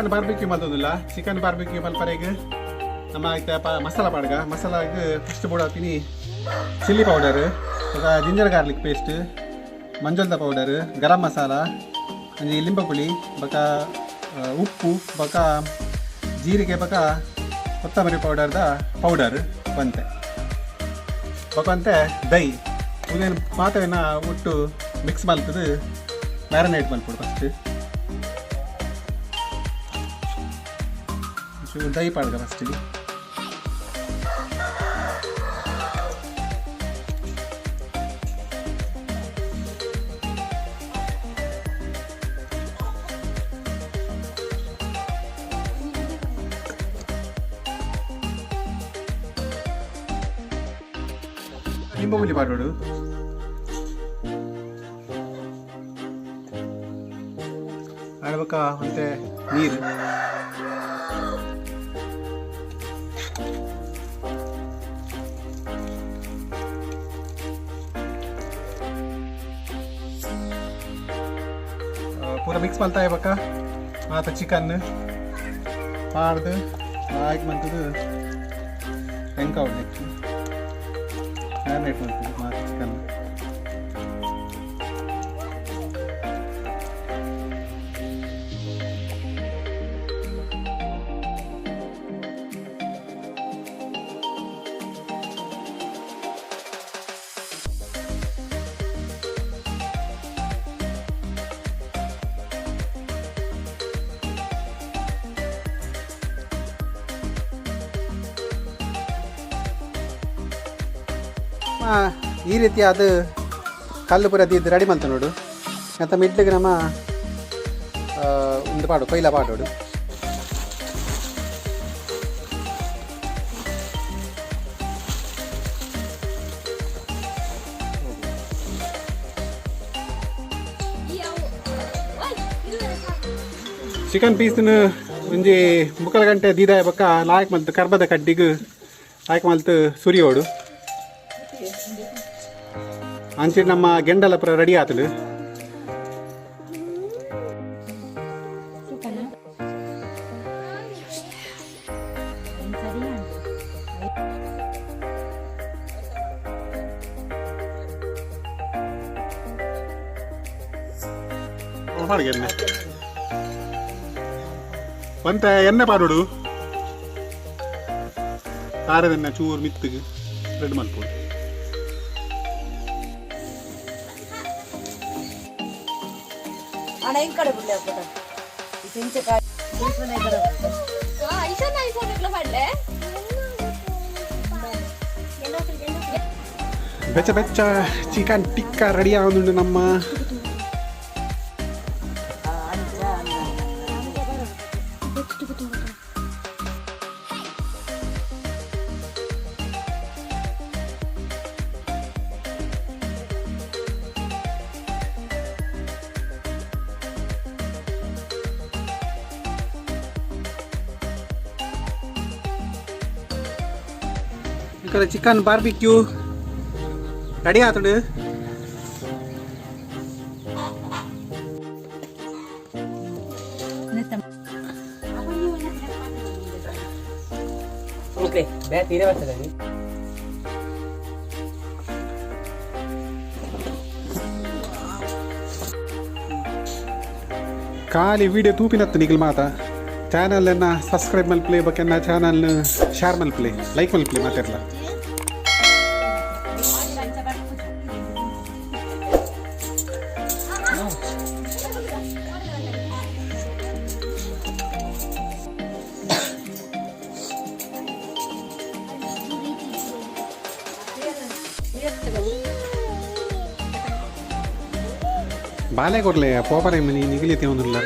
Chicken barbecue ಮಲ್ತೊಂದುಲ್ಲ. Chicken barbecue ಮಲ್ಪರೆಗ್ ನಮ್ಮ ಇತ್ತೆ ಮಸಾಲ ಪಾಡ್ಗ. ಮಸಾಲಾಗ್ ಫಸ್ಟ್ ಬೋಡಾಪಿನಿ ಚಿಲ್ಲಿ ಪೌಡರ್, ಬೊಕ ಜಿಂಜರ್ ಗಾರ್ಲಿಕ್ ಪೇಸ್ಟ್, ಮಂಜಲ್ದ ಪೌಡರ್, ಗರಂ ಮಸಾಲ, ಒಂಜಿ ಲಿಂಬೆ ಪುಳಿ, ಬೊಕ ಉಪ್ಪು, ಬೊಕ ಜೀರಿಗೆ, ಬೊಕ ಕೊತ್ತಂಬರಿ ಪೌಡರ್ದ ಪೌಡರ್ ಬಂತೆ, ಬೊಕ ಒಂತೆ ದೈ. ಉಂದೆನ್ ಮಾತವೆನ ಒಟ್ಟು ಮಿಕ್ಸ್ ಮಲ್ತದು ಮ್ಯಾರಿನೇಟ್ ಮಲ್ಪೊಡು. ಫಸ್ಟ್ ಒಂಚೂರು ದೈ ಪಾಡ್ಗ ಫಸ್ಟಿಗೆ. ಲಿಂಬೆ ಹುಳಿ ಪಾಡೋಡು. ಆಡ್ಬಕ ಒಂತೆ ನೀರು. ಪೂರ ಮಿಕ್ಸ್ ಮಲ್ತಾ ಬೊಕ ಮಾತ ಚಿಕನ್ ಪಾಡ್ದು ಲಾಯ್ಕ್ ಮಲ್ತದು ಎಂಕಾವಡ್ ಮ್ಯಾರಿನೇಟ್ ಮಲ್ತದು ಮಾತ ಚಿಕನ್. ಈ ರೀತಿ ಅದು ಕಲ್ಲು ಪೂರ ದೀದ್ ರೆಡಿ ಮಲ್ತ ನೋಡು. ಮತ್ತು ಮಿಡ್ಲಿಗೆ ನಮ್ಮ ಒಂದು ಪಾಡು ಕೊಯ್ಲ ಪಾಡೋಡು. ಚಿಕನ್ ಪೀಸ್ನ ಒಂಜಿ ಮುಕ್ಕಲ ಗಂಟೆ ದೀದಾಯ ಬೊಕ್ಕ ಲಾಯ್ಕ್ ಮಲ್ತು ಕರ್ಬದ ಕಡ್ಡಿಗ್ ಲಾಯ್ಕ್ ಮಲ್ತು ಸುರಿಯೋಡು. ಅಂಚೆ ನಮ್ಮ ಗೆಂಡಲ ಪೂರ ರೆಡಿ ಆತುಂಡು. ಪಾಡ್ಗೆ ಎಣ್ಣೆ ಒಂತೆ ಎಣ್ಣೆ ಪಾಡೋಡು. ತಾರದೆಣ್ಣೆ ಚೂರು ಮಿತ್ತಿಗೆ ರೆಡಿ ಮಲ್ಪೊಡು. ಅಣ್ಣ, ಹೆಂಗ್ ಕಡೆ ಬಿಡ್ಲಿ ಅಪ್ಪಟ ಇಂಚಕಾಯಿ. ಐಸನ್ ಐಫೋನ್ ಇಟ್ಲ ಪಡ್ಲೆ. ಬೆಚ್ಚ ಬೆಚ್ಚ ಚಿಕನ್ ಟಿಕ್ಕ ರೆಡಿ ಆವೊಂದುಂಡು ನಮ್ಮ. ಅಂಚ. ಈ ಚಿಕನ್ ಬಾರ್ಬಿಕ್ಯೂ ರೆಡಿ ಆತುಂಡು. ಓಕೆ, ಬ್ಯಾ ತೀರೆ ಬರ್ತದೆ. ಖಾಲಿ ವಿಡಿಯೋ ತೂಪಿನತ್ತು ನಿಗಲ್ ಮಾತ ಚಾನಲ್ ಅನ್ನ ಸಬ್ಸ್ಕ್ರೈಬ್ ಮಲ್ಪಲೆ, ಬೊಕ್ಕ ಚಾನಲ್ ಶೇರ್ ಮಲ್ಪಲೆ, ಲೈಕ್ ಮಲ್ಪಲೆ ಮಾತೆರ್ಲ. ಬಾಲೆ ಕೊರ್ಲೆ ಪೋಪರೆ ಮನಿ ನಿಗಲಿತಿ ಒಂದುಲ್ಲ.